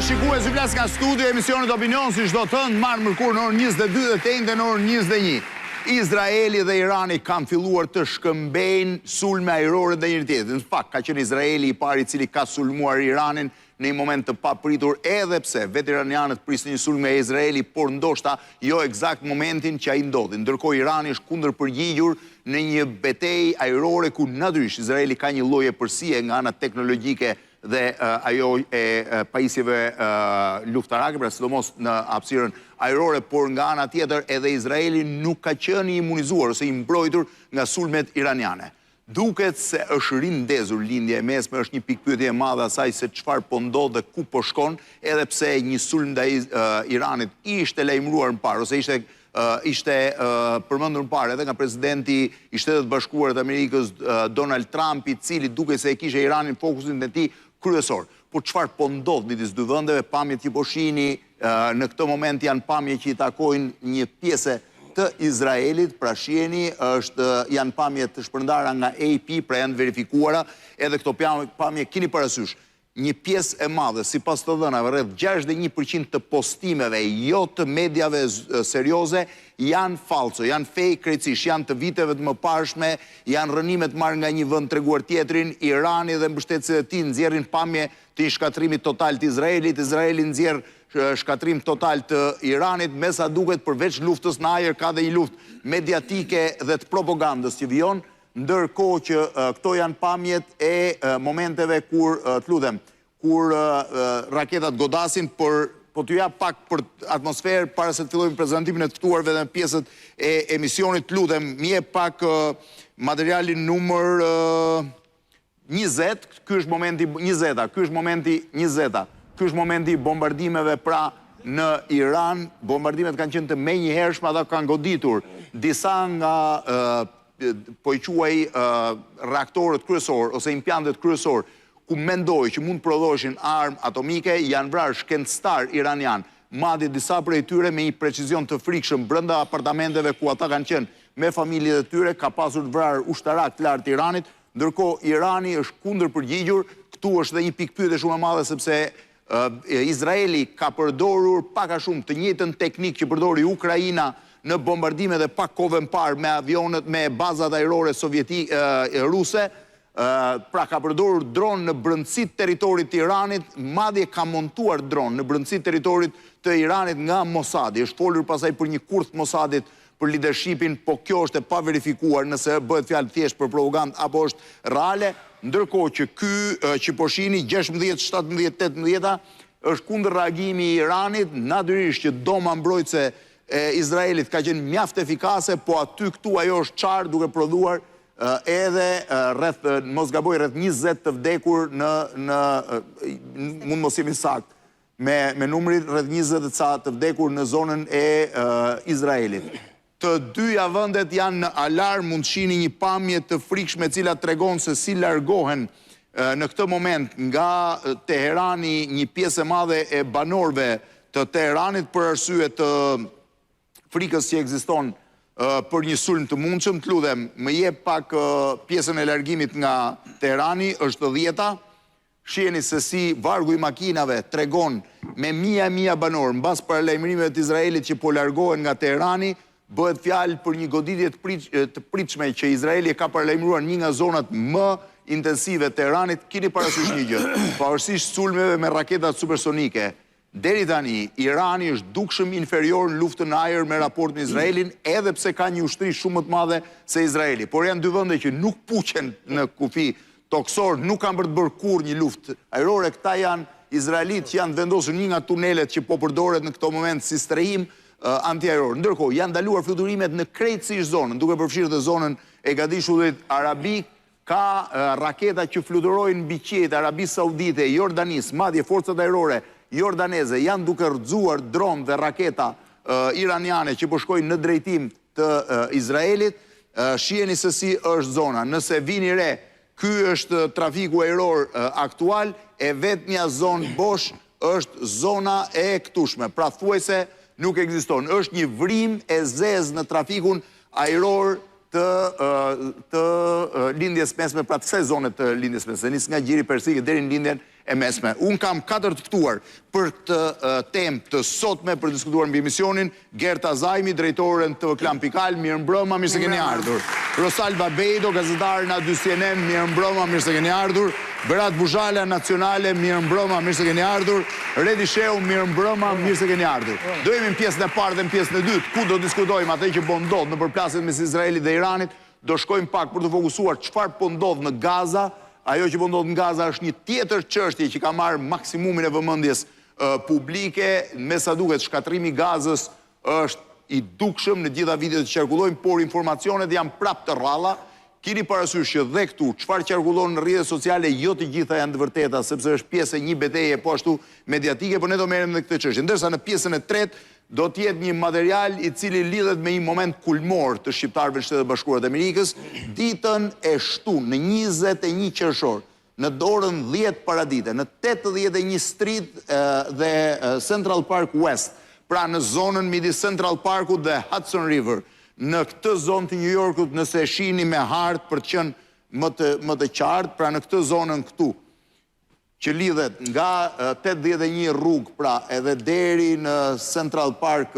shikues, ju flas nga studio e emisionit Opinion si çdo të hënë, martë mërkurë në orën 22 dhe të enjte në orën 21. Izraeli dhe Irani kanë filluar të shkëmbejnë sulme ajrore ndaj njëri-tjetrit. Në fakt, ka qenë Izraeli i pari i cili ka sulmuar Iranin në një moment të papritur edhe pse vetë iranianët prisnin një sulm nga Izraeli, por ndoshta jo ekzakt momentin që ai ndodhi. Ndërkohë Irani është kundërpërgjigjur në një betejë ajrore ku natyrisht Izraeli ka një lloj epërsie nga ana teknologjike dhe ajo e pajisjeve luftarake, pra sidomos në hapësirën ajrore, por nga ana tjetër edhe Izraeli nuk ka qenë i imunizuar ose i mbrojtur nga sulmet iraniane. Duket se është rindezur Lindja e Mesme, është një pikëpyetje e madhe asaj se çfarë po ndodh dhe ku po shkon, edhe pse një sulm ndaj Iranit ishte lajmëruar më parë ose ishte ishte përmendur më parë edhe nga presidenti i Shteteve të Bashkuara të Amerikës Donald Trump, i cili dukej se e kishte Iranin në fokusin e tij kryesor. Por çfarë po ndodh midis dy vendeve, pamjet që po shihni Në këtë moment janë pamje që i takojnë një pjese të Izraelit, pra shiheni, është, janë pamje të shpërndara nga AP, pra janë të verifikuara, edhe këto pamje kini parasysh, një pjesë e madhe, sipas të dhënave, rreth 61% të postimeve jo të mediave serioze, janë fallco, janë fake krejtësisht, janë të viteve të mëparshme, janë rrënime të marrë nga një vend treguar tjetrin, Irani dhe mbështetësit e tij nxjerrin pamje të një shkatërrimi total të Izraelit, Izraeli nxjerr shkatërrim total të Iranit, me sa duket përveç luftës në ajër ka dhe një luftë mediatike dhe të propogandës që vijon, ndërkohë që këto janë pamjet e momenteve kur, të lutem, kur raketat godasin, por po t'ju jap pak për atmosferë para se të fillojmë prezantimin e të ftuarve dhe pjesët e emisionit, të lutem, më jep pak materialin numër 20, ky është momenti njëzeta, ky është momenti njëzeta, ky është momenti i bombardimeve pra në Iran, bombardimet kanë qenë të menjëhershme, ata kanë goditur disa nga po i quaj reaktorët kryesorë ose impiantet kryesorë ku mendohej që mund të prodhoheshin armë atomike, janë vrarë shkencëtarë iranianë, madje disa prej tyre me një precizion të frikshëm brenda apartamenteve ku ata kanë qenë me familjet e tyre, ka pasur të vrarë ushtarakë të lartë të Iranit, Ndërkohë, Irani është kundërpërgjigjur, këtu është dhe një pikëpyetje shumë e madhe sepse Izraeli ka përdorur pak a shumë të njëjtën teknikë që përdori Ukraina në bombardimet e pak kohëve më parë me avionët, me bazat ajrore sovjeti ruse, pra ka përdorur dron në brendësi të territorit të Iranit, madje ka montuar dron në brendësi të territorit të Iranit nga Mossadi. Është folur pastaj për një kurth të Mossadit për lidershipin, po kjo është e paverifikuar nëse bëhet fjalë thjesht për propagandë apo është reale, ndërkohë që ky që po shihni 16, 17, 18 është kundërreagimi i Iranit, natyrisht që dhoma mbrojtëse e Izraelit ka qenë mjaft efikase, po aty këtu ajo është çarë duke prodhuar edhe rreth, mos gaboj, rreth 20 të vdekur në në mund mos jemi saktë me me numrin rreth 20 e ca të vdekur në zonën e Izraelit. Të dyja vendet janë në alarm, mund të shihni një pamje të frikshme e cila tregon se si largohen në këtë moment nga Teherani një pjesë e madhe e banorëve të Teheranit për arsye të frikës që ekziston për një sulm të mundshëm, të lutem, më jep pak pjesën e largimit nga Teherani, është dhjeta. Shiheni se si vargu i makinave tregon me mija e mija banorë mbas paralajmërimeve të Izraelit që po largohen nga Teherani, bëhet fjalë për një goditje të pritshme që Izraeli e ka paralajmëruar një nga zonat më intensive të Teheranit, kini parasysh një gjë, pavarësisht sulmeve me raketat supersonike, Deri tani, Irani është dukshëm inferior në luftën në ajër me raport me Izraelin, edhe pse ka një ushtri shumë më të madhe se Izraeli. Por janë dy vende që nuk puqen në kufi tokësor, nuk kanë për të bërë kurrë një luftë ajrore. Këta janë izraelitë që janë vendosur një nga tunelet që po përdoret në këto moment si strehim antiajror. Ndërkohë, janë ndaluar fluturimet në krejtësisht zonën, duke përfshirë dhe zonën e Gadishullit Arabik, Ka raketa që fluturojnë mbi qiejt e Arabisë Saudite, Jordanisë, madje forcat ajrore jordaneze janë duke rrëzuar dronë dhe raketa iraniane që po shkojnë në drejtim të Izraelit. Shiheni se si është zona. Nëse vini re, ky është trafiku ajror aktual, e vetmja zonë bosh është zona e këtushme, pra thuajse nuk ekziston. Është një vrimë e zezë në trafikun ajror të të Lindjes Mesme, pra të kësaj zone të Lindjes Mesme, nis nga Gjiri Persik deri në Lindjen e Mesme. Unë kam katër të ftuar për këtë temë të sotme për të diskutuar mbi emisionin, Gerta Zajmi, drejtore në TV Klan pikë al, mirëmbrëma, mirë se keni ardhur. Rosalba Bejdo, gazetare në A2 CNN, mirëmbrëma, mirë se keni ardhur. Berat Buzhala, Nacionale, mirëmbrëma, mirë se keni ardhur. Redi Shehu, mirëmbrëma, mirë se keni ardhur. Do jemi në pjesën e parë dhe në pjesën e dytë, ku do diskutojmë atë që po ndodh në përplasjet mes Izraelit dhe Iranit, do shkojmë pak për t'u fokusuar çfarë po ndodh në Gaza. Ajo që po ndodh në Gaza është një tjetër çështje që ka marrë maksimumin e vëmendjes publike, me sa duket shkatërrimi i Gazës është i dukshëm në të gjitha videot që qarkullojnë, por informacionet janë prapë të rralla. Kini parasysh që dhe këtu çfarë qarkullon në rrjetet sociale jo të gjitha janë të vërteta, sepse është pjesë e një beteje po ashtu mediatike, por ne do merremi me këtë çështje. Ndërsa në pjesën e tretë do të jetë një material i cili lidhet me një moment kulmor të shqiptarëve në Shtetet e Bashkuara të Amerikës, ditën e shtunë, në 21 qershor, në orën 10 paradite, në 81 Street dhe Central Park West, pra në zonën midis Central Parkut dhe Hudson River, në këtë zonë të New Yorkut, nëse e shihni me hartë për të qenë më të më të qartë, pra në këtë zonën këtu, që lidhet nga 81 rrugë, pra edhe deri në Central Park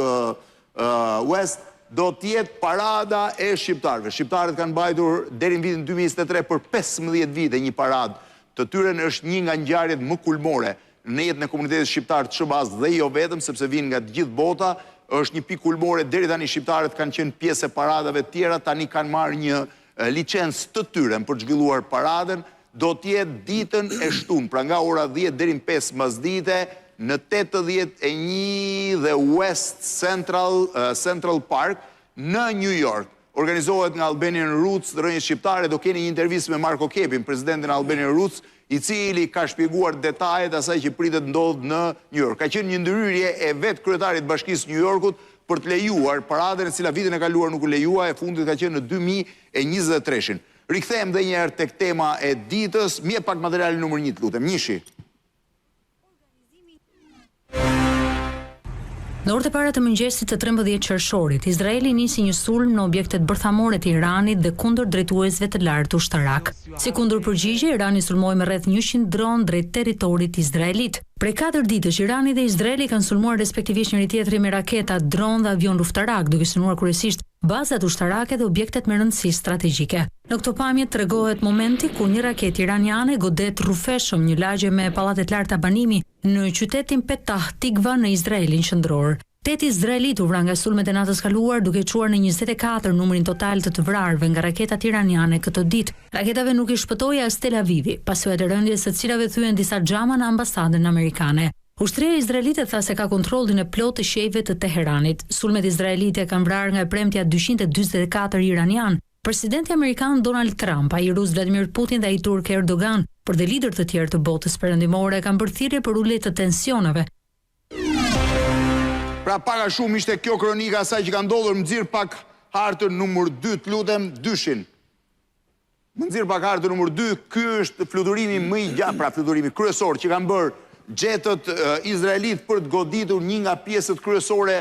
West, do të jetë parada e shqiptarëve. Shqiptarët kanë mbajtur deri në vitin 2023 për 15 vite një paradë të tyren është një nga ngjarjet më kulmore në jetën e komunitetit shqiptar të SHBA-s dhe jo vetëm, sepse vijnë nga të gjithë bota, është një pikë kulmore, deri tani shqiptarët kanë qenë pjesë e paradave të tjera, tani kanë marrë një licencë të tyren për të zhvilluar paradën, do të jetë ditën e shtunë, pra nga ora 10 deri në 5 masdite në 81 dhe West Central, Central Park në New York. Organizohet nga Albanian Roots, rrënjët shqiptare, do keni një intervistë me Marko Kepin, presidentin e Albanian Roots, i cili ka shpjeguar detajet asaj që pritet ndodh në New York. Ka qenë një ndërhyrje e vetë kryetarit të bashkisë New Yorkut për të lejuar paradën e cila vitin e kaluar nuk u lejua, e fundit ka qenë në 2023-shin. Rikthehem dhe një herë tek tema e ditës, më jep pak materialin numër 1 të lutem, njëshi. Në orët e para të mëngjesit të 13 qershorit, Izraeli nisi një sulm në objektet bërthamore të Iranit dhe kundër drejtuesve të lartë ushtarak. Si kundërpërgjigje, Irani sulmoi me rreth 100 dronë drejt territorit izraelit. Prej katër ditësh, Irani dhe Izraeli kanë sulmuar respektivisht njëri-tjetrin me raketa, dronë dhe avionë luftarak, duke synuar kryesisht bazat ushtarake dhe objektet me rëndësi strategjike. Në këto pamje tregohet momenti kur një raketë iraniane godet rrufeshëm një lagje me pallate të larta banimi në qytetin Petah Tikva në Izraelin qendror. Tetë izraelitë u vranë nga sulmet e natës kaluar, duke çuar në 24 numrin total të të vrarëve nga raketat iraniane këto ditë. Raketave nuk i shpëtoi as Tel Avivi, pasojat e rënies së cilave thyen disa xhama në ambasadën amerikane. Ushtria izraelite tha se ka kontrollin e plotë të qiejve të Teheranit. Sulmet izraelite kanë vrarë nga e premtja 244 iranianë. Presidenti amerikan Donald Trump, ai rus Vladimir Putin dhe ai turk Erdogan, por dhe liderë të tjerë të botës perëndimore kanë bërë thirrje për ulje të tensioneve. Pra pak a shumë ishte kjo kronika asaj që ka ndodhur, më nxirr pak hartën numër 2, të lutem, dyshin. Më nxirr pak hartën numër 2, ky është fluturimi më i gjatë, pra fluturimi kryesor që kanë bërë xhetët izraelit për të goditur një nga pjesët kryesore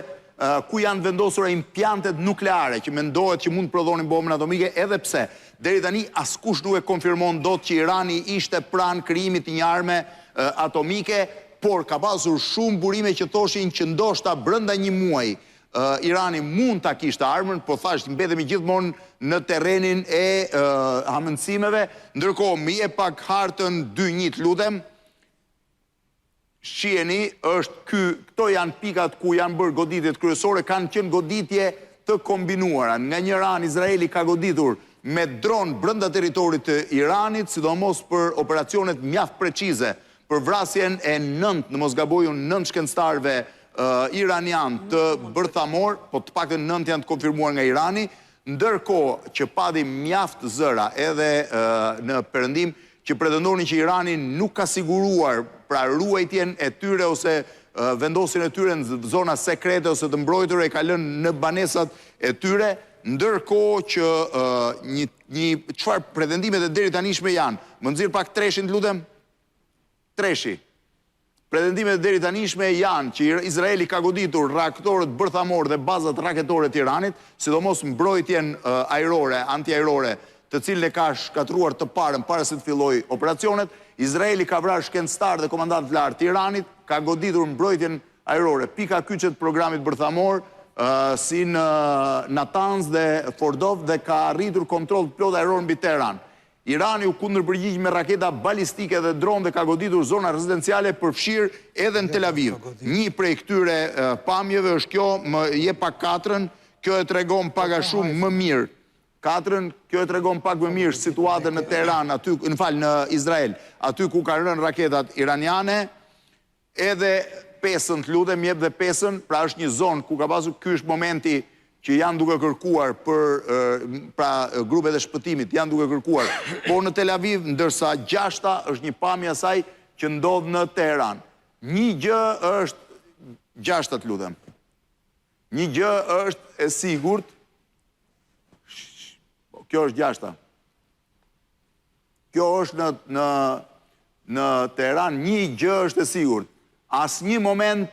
ku janë vendosura impiantet nukleare që mendohet që mund të prodhonin bombën atomike edhe pse deri tani askush nuk e konfirmon dot që Irani ishte pranë krijimit të një arme atomike, por ka pasur shumë burime që thoshin që ndoshta brenda një muaji Irani mund ta kishte armën, po thashë mbetemi gjithmonë në terrenin e hamendësimeve. Ndërkohë, më jep pak hartën 2-1 të lutem. Shiheni, është ky, këto janë pikat ku janë bërë goditjet kryesore, kanë qenë goditje të kombinuara. Nga njëra anë Izraeli ka goditur me dron brenda territorit të Iranit, sidomos për operacionet mjaft precize për vrasjen e nëntë, në mos gaboj unë, nëntë shkencëtarëve iranian të bërthamor, po të paktën nëntë janë të konfirmuar nga Irani, ndërkohë që pati mjaft zëra edhe në perëndim që pretendonin që Irani nuk ka siguruar pra ruajtjen e tyre ose vendosjen e tyre në zona sekrete ose të mbrojtura e ka lënë në banesat e tyre, ndërkohë që një një çfarë pretendimet e deri tanishme janë. Më nxirr pak treshin, të lutem. Treshi. Pretendimet e deri tanishme janë që Izraeli ka goditur reaktorët bërthamor dhe bazat raketore të Iranit, sidomos mbrojtjen ajrore, antiajrore të. të cilën e ka shkatërruar të parën para se të fillojë operacionet. Izraeli ka vrarë shkencëtarë dhe komandantë të lartë të Iranit, ka goditur mbrojtjen ajrore, pika kyçe të programit bërthamor, si në Natanz dhe Fordow dhe ka arritur kontroll të plotë ajror mbi Teheran. Irani u kundërpërgjigj me raketa balistike dhe dronë dhe ka goditur zona rezidenciale, përfshirë edhe në Tel Aviv. Një prej këtyre pamjeve është kjo, më jep pak katrën, kjo e tregon pak a shumë më mirë katrën, kjo e tregon pak më mirë situatën në Teheran, aty, më fal, në Izrael, aty ku kanë rënë raketat iraniane. Edhe pesën të lutem jep dhe pesën, pra është një zonë ku ka pasur, ky është momenti që janë duke kërkuar për pra grupet e shpëtimit janë duke kërkuar po në Tel Aviv, ndërsa gjashta është një pamje e asaj që ndodh në Teheran. Një gjë është gjashta të lutem. Një gjë është e sigurt, po, kjo është gjashta. Kjo është në, në, në Teheran, një gjë është e sigurt. Asnjë moment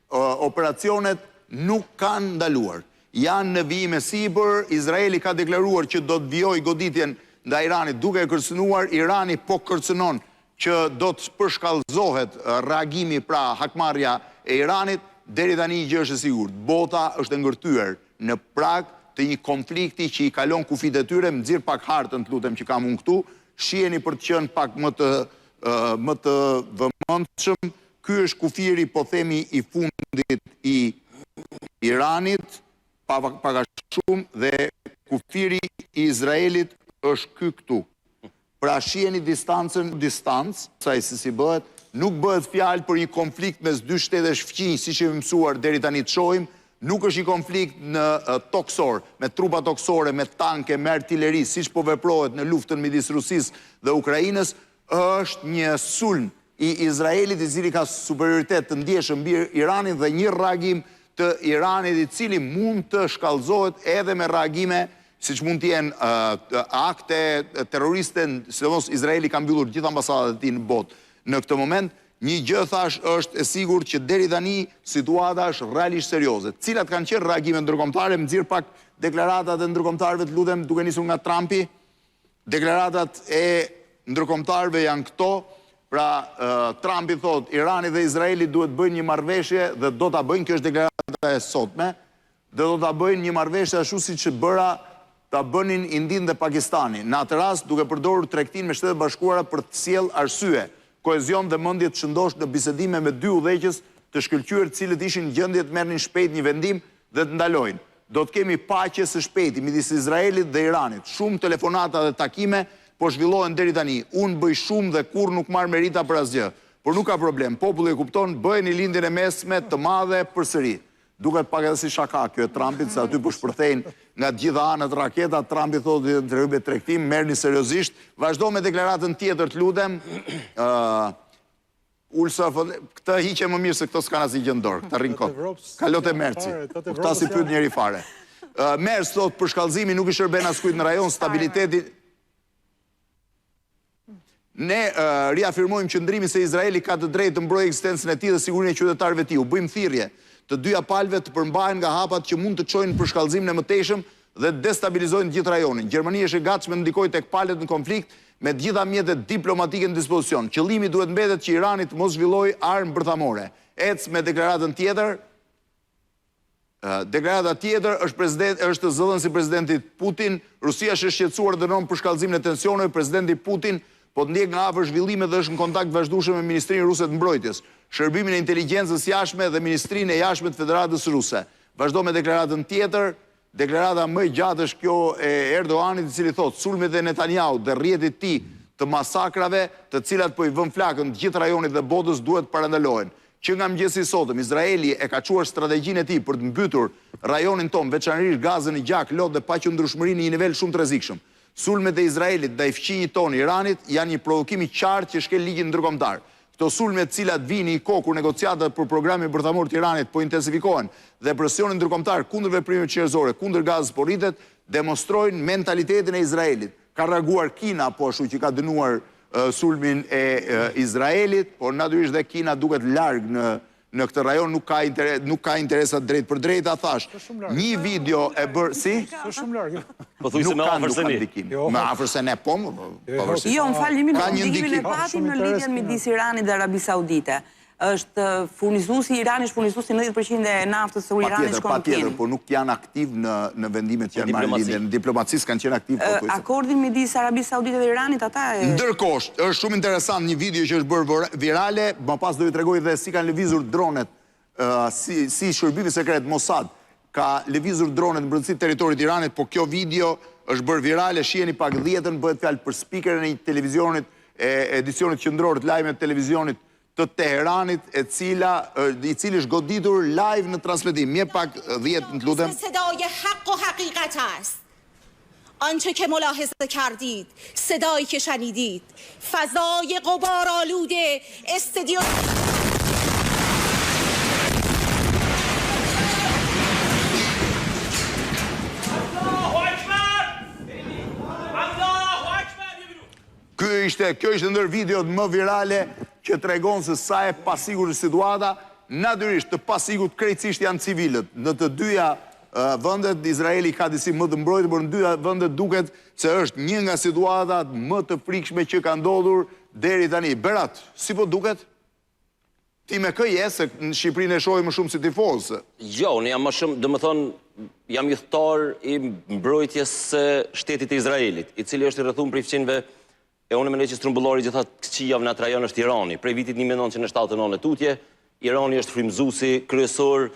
operacionet nuk kanë ndaluar. Janë në vijim e sipër, Izraeli ka deklaruar që do të vijojë goditjen ndaj Iranit duke e kërcënuar, Irani po kërcënon që do të përshkallëzohet reagimi pra hakmarrja e Iranit, deri tani një gjë është e sigurt, bota është e ngërthyer në prag të një konflikti që i kalon kufijtë e tyre, më nxirr pak hartën të lutem që kam unë këtu, shiheni për të qenë pak më të më të vëmendshëm, ky është kufiri po themi i fundit i Iranit, pak a shumë dhe kufiri i Izraelit është ky këtu. Pra shiheni distancën, distancë, saj se si bëhet, nuk bëhet fjalë për një konflikt mes dy shtetesh fqinj, siç jemi mësuar deri tani të shohim, nuk është një konflikt në tokësor, me trupa tokësore, me tanke, me artileri, siç po veprohet në luftën midis Rusisë dhe Ukrainës, është një sulm i Izraelit i cili ka superioritet të ndjeshëm mbi Iranin dhe një reagim të Iranit i cili mund të shkallëzohet edhe me reagime siç mund të jenë akte terroriste, sidomos Izraeli ka mbyllur të gjitha ambasadat e tij në botë në këtë moment. Një gjë thashë është e sigurt që deri tani situata është realisht serioze. Cilat kanë qenë reagimet ndërkombëtare? Më nxirr pak deklaratat e ndërkombëtarëve, të lutem, duke nisur nga Trumpi. Deklaratat e ndërkombëtarëve janë këto, pra Trumpi thotë Irani dhe Izraeli duhet të bëjnë një marrëveshje dhe do ta bëjnë, kjo është deklarata e sotme, dhe do ta bëjnë një marrëveshje ashtu siç bëra ta bënin Indinë dhe Pakistani, në atë rast duke përdorur tregtinë me Shtetet e Bashkuara për të sjellë arsye, kohezion dhe mendje të shëndoshë në bisedime me dy udhëheqës të shkëlqyer të cilët ishin në gjendje të merrnin shpejt një vendim dhe të ndalojnë. Do të kemi paqe së shpejti midis Izraelit dhe Iranit. Shumë telefonata dhe takime po zhvillohen deri tani. Unë bëj shumë dhe kurrë nuk marr merita për asgjë. Por nuk ka problem, populli e kupton, bëjeni Lindjen e Mesme të madhe përsëri. Duket pak edhe si shaka kjo e Trumpit, se aty po shpërthejnë nga të gjitha anët raketat, Trumpi thotë të rrëbë tregtim, merrni seriozisht. Vazhdo me deklaratën tjetër, të lutem. Ë Ulsa, këtë hiqe më mirë se këto s'kanë asnjë gjë në dorë, këta rrinë kot. Kalo te Merci. Po këta s'i pyet njeri fare. Merc thotë përshkallëzimi nuk i shërben askujt në rajon, stabiliteti Ne riafirmojmë qëndrimin se Izraeli ka të drejtë të mbrojë ekzistencën e tij dhe sigurinë e qytetarëve të tij. U bëjmë thirrje të dyja palëve të përmbahen nga hapat që mund të çojnë në përshkallëzimin e mëtejshëm dhe të destabilizojnë të gjithë rajonin. Gjermania është e gatshme të ndikojë tek palët në konflikt me të gjitha mjetet diplomatike në dispozicion. Qëllimi duhet mbetet që Irani të mos zhvillojë armë bërthamore. Ec me deklaratën tjetër. Deklarata tjetër është president është zëdhënësi i presidentit Putin, Rusia është e shqetësuar dhe dënon përshkallëzimin e tensioneve, presidenti Putin po ndjek nga afër zhvillimet dhe është në kontakt të vazhdueshëm me Ministrinë Ruse të Mbrojtjes, Shërbimin e Inteligjencës së Jashtme dhe Ministrinë e Jashtme të Federatës Ruse. Vazhdo me deklaratën tjetër, deklarata më e gjatë është kjo e Erdoganit i cili thotë sulmet e Netanyahut dhe rrjetit të tij të masakrave, të cilat po i vënë flakën të gjithë rajonit dhe botës duhet të parandalohen. Që nga mëngjesi i sotëm, Izraeli e ka çuar strategjinë e tij për të mbytur rajonin tonë, veçanërisht Gazën në gjak, lot dhe paqëndrueshmëri në një nivel shumë të rrezikshëm. Sulmet e Izraelit ndaj fqinjit tonë, Iranit, janë një provokim i qartë që shkel ligjin ndërkombëtar. Këto sulme të cilat vijnë në një kohë kur negociatat për programin bërthamor të Iranit po intensifikohen dhe presioni ndërkombëtar kundër veprimeve çnjerëzore kundër Gazës po rritet, demonstrojnë mentalitetin e Izraelit. Ka reaguar Kina po ashtu që ka dënuar sulmin e Izraelit, por natyrisht dhe Kina duket larg në Në këtë rajon nuk ka interes, nuk ka interesa drejtpërdrejta, thashë. Një video e bërë si? S'është shumë larg. Po thuaj se më afër se ne. Jo, më afër se ne, po, pavarësisht. Jo, më fal një minutë, ndikimin e pati në lidhjen midis Iranit dhe Arabisë Saudite. Është furnizuesi, Irani është furnizuesi 90% e naftës së Iranit shkon në Kinë. Patjetër, por nuk janë aktiv në në vendimet që janë marrë në lidhje, në diplomaci s'kanë qenë aktiv pothuajse. Akordin midis Arabisë Saudite dhe Iranit ata e Ndërkohë, është shumë interesant një video që është bërë virale, më pas do ju tregoj dhe si kanë lëvizur dronet, si si shërbimi sekret Mossad ka lëvizur dronet në brendësi të territorit të Iranit, po kjo video është bërë virale, shiheni pak dhjetën, bëhet fjalë për spikeren e një televizionit, e edicionit qendror të lajmeve të televizionit të Teheranit, e cila, i cili është goditur live në transmetim. Më jep pak dhjetën, të lutem. صدای حق و حقیقت است آنچه که ملاحظه کردید صدایی که شنیدید فضای غبارآلود استودیو Ky ishte, kjo ishte ndër videot më virale që tregon se sa e pasigurt është situata. Natyrisht, të pasigurt krejtësisht janë civilët. Në të dyja vendet, Izraeli ka disi më të mbrojtur, por në dyja vendet duket se është një nga situatat më të frikshme që ka ndodhur deri tani. Berat, si po duket? Ti me kë je, se në Shqipërinë e shohim më shumë si tifoz? Jo, unë jam më shumë, domethënë, jam ithtar i mbrojtjes së shtetit të Izraelit, i cili është i rrethuar prej fqinjve, e unë mendoj që strumbullari i gjitha të këqijave në atë rajon është Irani. Prej vitit 1979 e tutje, Irani është frymëzuesi kryesor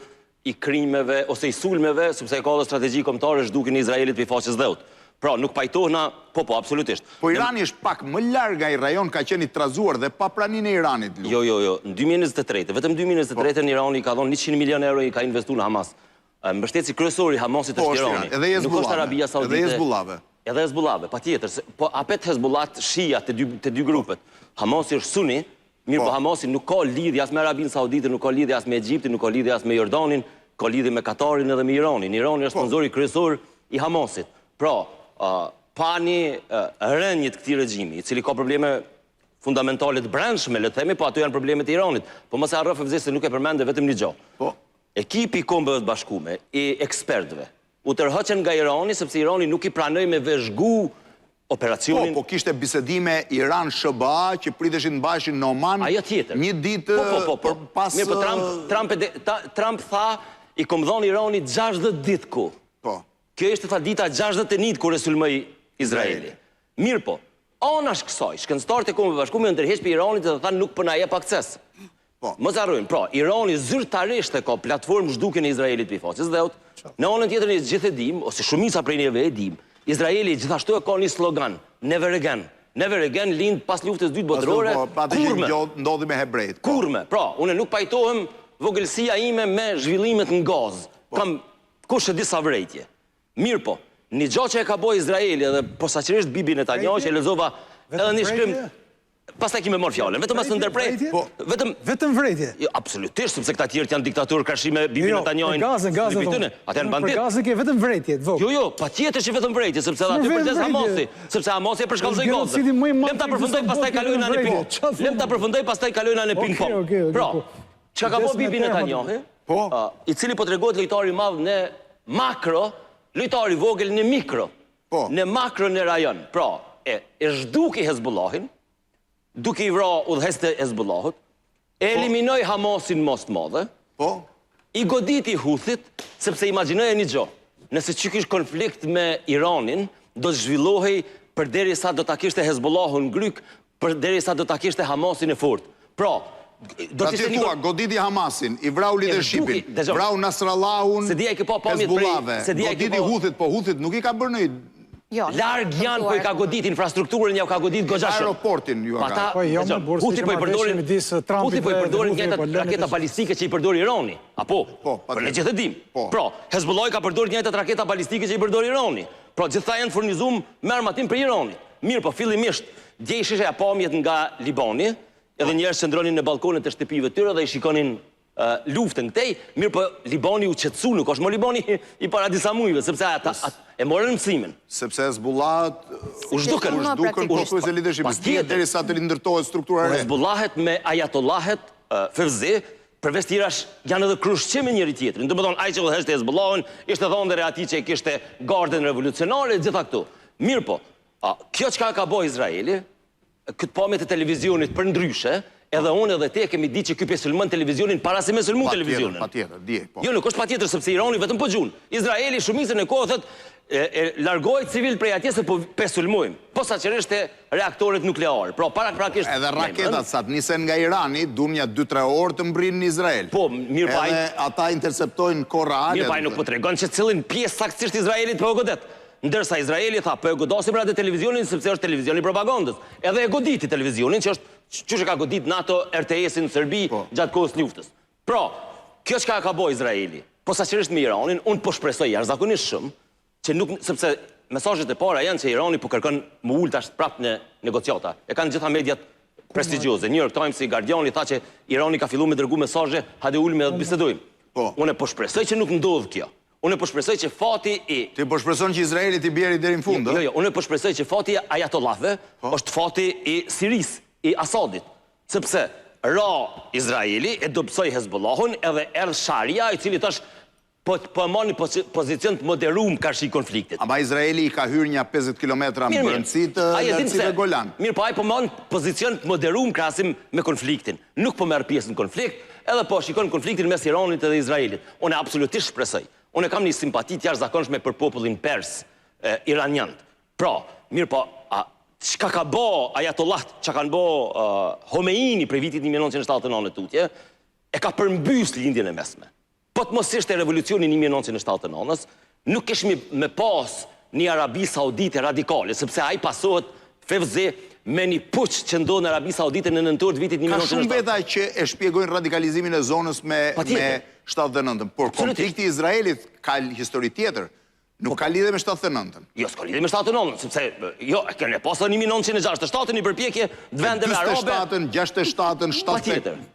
i krimeve ose i sulmeve, sepse e ka dhe strategji kombëtare zhdukjen e Izraelit prej faqes dheut. Pra, nuk pajtohna, po po, absolutisht. Po Irani është pak më larg ai rajon ka qenë i trazuar dhe pa praninë e Iranit, Lu. Jo, jo, jo, në 2023, vetëm 2023-ën Irani i ka dhënë 100 milionë euro i ka investuar në Hamas. Mbështetësi kryesor i Hamasit po, është Irani. Edhe Nuk është Arabia Saudite. Edhe Hezbollahve. Edhe Hezbollahve, patjetër, se po apet Hezbollah shia te dy te dy grupet. Hamasi është suni, Mirëpo po. Hamasi nuk ka lidhje as me Arabinë Saudite, nuk ka lidhje as me Egjiptin, nuk ka lidhje as me Jordanin, ka lidhje me Katarin edhe me Iranin. Irani është po. sponsori kryesor i Hamasit. Pra, uh, pa një uh, rënie të këtij regjimi, i cili ka probleme fundamentale të brendshme, le të themi, po ato janë problemet e Iranit. Po mos e harro Fevzi se nuk e përmende vetëm një gjë. Po. Ekipi i Kombeve të Bashkume i ekspertëve u tërhoqën nga Irani sepse Irani nuk i pranoi me vëzhgu operacionin. Po, po kishte bisedime Iran-SHBA që priteshin të mbaheshin në Oman. Ajo tjetër. Një ditë po, po, po, po. pas Mirë, po Trump, Trump, e ta, Trump tha i kom dhënë Iranit 60 ditë kohë. Po. Kjo ishte tha dita 61 kur e sulmoi Izraeli. Mirë po, anash kësaj, shkencëtarët e Kombeve të Bashkuara janë tërheq prej Iranit dhe thanë nuk po na jep akses. Po. Mos harrojmë, pra, Irani zyrtarisht e ka platformë zhdukjen e Izraelit prej faqes dheut. Në anën tjetër ne gjithë e dimë, ose shumica prej neve e dimë, Izraeli gjithashtu e ka një slogan, Never again. Never again lind pas luftës dytë botërore, po, pa atë që ndodhi me hebrejt. Po. Kurrë më. Pra, unë nuk pajtohem vogëlsia ime me zhvillimet në Gazë. Po. Kam kush e di sa vërejtje. Mirëpo, një gjë që e ka bo Izraeli edhe posaçërisht Bibi Netanyahu që e lexova edhe një shkrim Pastaj ki me marrë fjalën, vetëm mos ndërprej. Po, vetëm vetëm vërejtje. Jo, absolutisht, sepse këta tjerët janë diktatorë karshi me Bibi jo, Netanyahu. Gazën, Gazën. Thonë, ata janë banditë. Për Gazën ke vetëm vërejtje, të vogël. Jo, jo, patjetër që vetëm vërejtje, sepse edhe aty përgjegjës Hamasi, sepse Hamasi e përshkallëzoi Gazën. Lem ta përfundoj pastaj kalojna në ping. Lem ta përfundoj pastaj kalojna në ping pong. Pra, po. çka ka bo Bibi Netanyahu? Po. I cili po tregohet lojtar i madh në makro, lojtar i vogël në mikro. Po. Në makro në rajon. Pra, e, e zhduki Hezbollahin, duke i vra udhëheqësit e Hezbollahut, e po. eliminoi Hamasin në masë të madhe. Po. I goditi Huthit, sepse imagjinoje një gjë. Nëse qiky konflikt me Iranin do të zhvillohej përderisa do ta kishte Hezbollahun në grykë, përderisa do ta kishte Hamasin e fortë. Pra, do të ishte një goditi Hamasin, i vrau leadershipin, vrau Nasrallahun, se di a i ke pa pamjet prej, se di a i ke goditi Huthit, po Huthit nuk i ka bërë në Jo, larg janë, po i ka godit infrastrukturën, ja u ka godit goxha shumë. Aeroportin ju ka. Po jo, më burrë, Huthi po i përdorin Huthi po i përdorin njëjtat po raketa balistike që i përdor Irani. Apo? Po, po ne gjithë e dimë. Po. Pra, Hezbollahu ka përdorur njëjtat raketa balistike që i përdor Irani. Pra, gjithë janë furnizum me armatim prej Iranit. Mirë, po fillimisht dje i shihja pamjet nga Libani, edhe njerëz qëndronin në ballkonet e shtëpive të tyre dhe i shikonin luftën këtej, mirë po Libani u qetësu, nuk është më Libani i para disa mujve, sepse ata, ata e morën mësimin. Sepse Hezbollahët u zhdukën, u zhdukën pothuajse leadership, dihet derisa të rindërtohet struktura e re. Hezbollahët me ajatollahët Fevzi. përveç tjerash janë edhe krushqi me njëri tjetrin. Domethënë ai që udhëheqte Hezbollahun ishte dhëndër i atij që e kishte gardën revolucionare e gjitha këto. Mirëpo, a, kjo çka ka bo Izraeli, këtë pamje të televizionit përndryshe, edhe unë edhe ti e kemi ditë që ky pe sulmon televizionin para se me sulmu televizionin. Patjetër, patjetër, dije, po. Jo, nuk është patjetër sepse Irani vetëm po gjun. Izraeli shumicën e kohës thotë e, e largoji civilët prej atje se po pe sulmojmë. Posaçërisht te reaktorët nuklearë. Pra paraprakisht Edhe raketat sa të nisen nga Irani, duan nja 2-3 orë të mbrijnë në Izrael. Po, mirë po ai Edhe ata interceptojnë në kohë reale. Mirë po ai nuk po tregon që cilin pjesë saktësisht Izraelit po e godet. Ndërsa Izraeli tha, po e godasim radio televizionin sepse është televizioni i propagandës. Edhe e goditi televizionin që është qysh e ka godit NATO RTS-in në Serbi po. gjatë kohës luftës. Pra, kjo çka ka bo Izraeli, posaçërisht me Iranin, unë po shpresoj jashtëzakonisht shumë që nuk sepse mesazhet e para janë që Irani po kërkon me u ul tash prapë në negociata. E kanë gjitha mediat prestigjioze. New York Times, Guardiani tha që Irani ka filluar me dërgu mesazhe, hajde ulemi dhe të bisedojmë. Po. Unë po shpresoj që nuk ndodh kjo. Unë po shpresoj që fati i Ti po shpreson që Izraeli t'i bjeri deri në fund, ë? Jo, jo, unë po shpresoj që fati i Ajatollahëve po. është fati i Sirisë, i Asadit. Sepse ra Izraeli e dobësoi Hezbollahun edhe erdh Sharia, i cili tash po po e mban një pozicion të moderuar karshi konfliktit. Ama Izraeli i ka hyrë nja 50 kilometra në brendësi të lartësive Golan. Mirë, po ai po mban pozicion të moderuar krahasim me konfliktin. Nuk po merr pjesë në konflikt, edhe po shikon konfliktin mes Iranit edhe Izraelit. Unë absolutisht shpresoj. Unë kam një simpati të jashtëzakonshme për popullin pers, iranian. Pra, mirë po, a, çka ka bo Ajatollah, çka kanë bo uh, Khomeini prej vitit 1979 e tutje, e ka përmbys lindjen e mesme. Po të mos ishte revolucioni 1979-ës, nuk kishim me pas një Arabi Saudite radikale, sepse ai pasohet Fevzi me një puç që ndodh në Arabi Saudite në nëntor të vitit 1970. Ka shumë veta që e shpjegojnë radikalizimin e zonës me, me 79-ën, por konflikti i Izraelit ka histori tjetër. Nuk ka lidhje me 79-ën. Jo, s'ka lidhje me 79-ën, sepse jo, e kemi pasur në 1967 një përpjekje të vendeve arabe. 47-ën, 67-ën,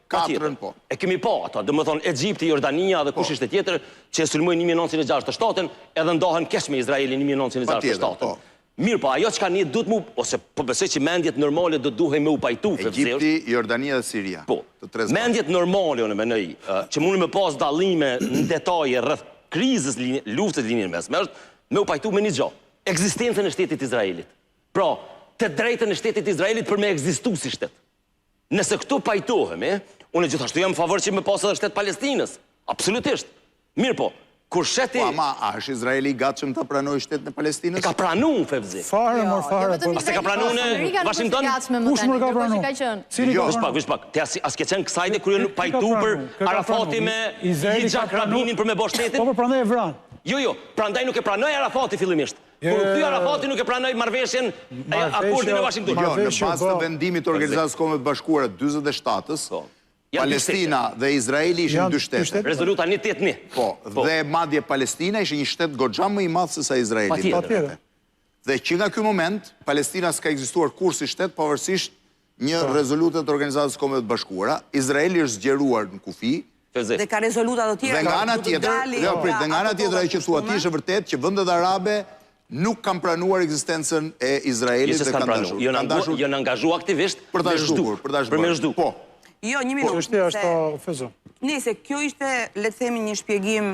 74-ën, po. E kemi pa ato, domethënë Egjipti, Jordania dhe kush po. ishte tjetër që e sulmoi 1967-ën edhe ndahen keq me Izraelin 1967-ën. Po. Mirë, po ajo çka ne duhet mu ose po besoj që mendjet normale do duhej me u pajtu Egjipti, Jordania dhe Siria. Po. Të tre mendjet normale unë mendoj që mundën me pas dallime në detaje rreth krizës luftës Lindjen e Mesme është me u pajtu me një gjë, ekzistencën e shtetit të Izraelit. Pra, të drejtën e shtetit të Izraelit për me ekzistu si shtet. Nëse këtu pajtohemi, unë gjithashtu jam në favor që me pas edhe shtet Palestinës. Absolutisht. Mirë po, kur sheti... Po ama, a është Izraeli i gatshëm ta pranojë shtetin e Palestinës? E ka pranu, Fevzi. Fare, mor, fare. Jo, po. A s'e ka pranu në Washington? Kush më ka pranu? Cili ka pranu? Veç pak, veç pak. Ti as, as ke qenë kësajde kur janë pajtu për Arafati me Yitzhak Rabinin për me bo shtetin? Po, po, prandaj e vranë. Jo, jo, prandaj nuk e pranoi Arafati fillimisht. Kur u kthy Arafati nuk e pranoi marrëveshjen e akordin e Washingtonit. Jo, në bazë të vendimit të Organizatës së Kombeve të Bashkuara 47-ës, po. Palestina dhe Izraeli ishin dy shtete. Rezoluta 181. Po, po, dhe madje Palestina ishte një shtet goxha më i madh se sa Izraeli. Patjetër. Dhe që nga ky moment, Palestina s'ka ekzistuar kurrë si shtet pavarësisht një po. rezolute të Organizatës së Kombeve të Bashkuara. Izraeli është zgjeruar në kufi. Dhe ka rezoluta të tjera. Dhe nga ana tjetër, jo, prit, dhe nga ana tjetër ajo që thua ti është e vërtetë që vendet arabe nuk kanë pranuar ekzistencën e Izraelit dhe kanë dashur. Jo, kanë dashur, janë angazhuar aktivisht për ta zhdukur, për ta zhdukur. Për me zhdukur. Po. Jo, një minutë. Po, është ashtu Fezo. Nëse kjo ishte, le të themi, një shpjegim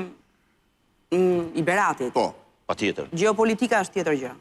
mm, i Beratit. Po. Patjetër. Gjeopolitika është tjetër gjë.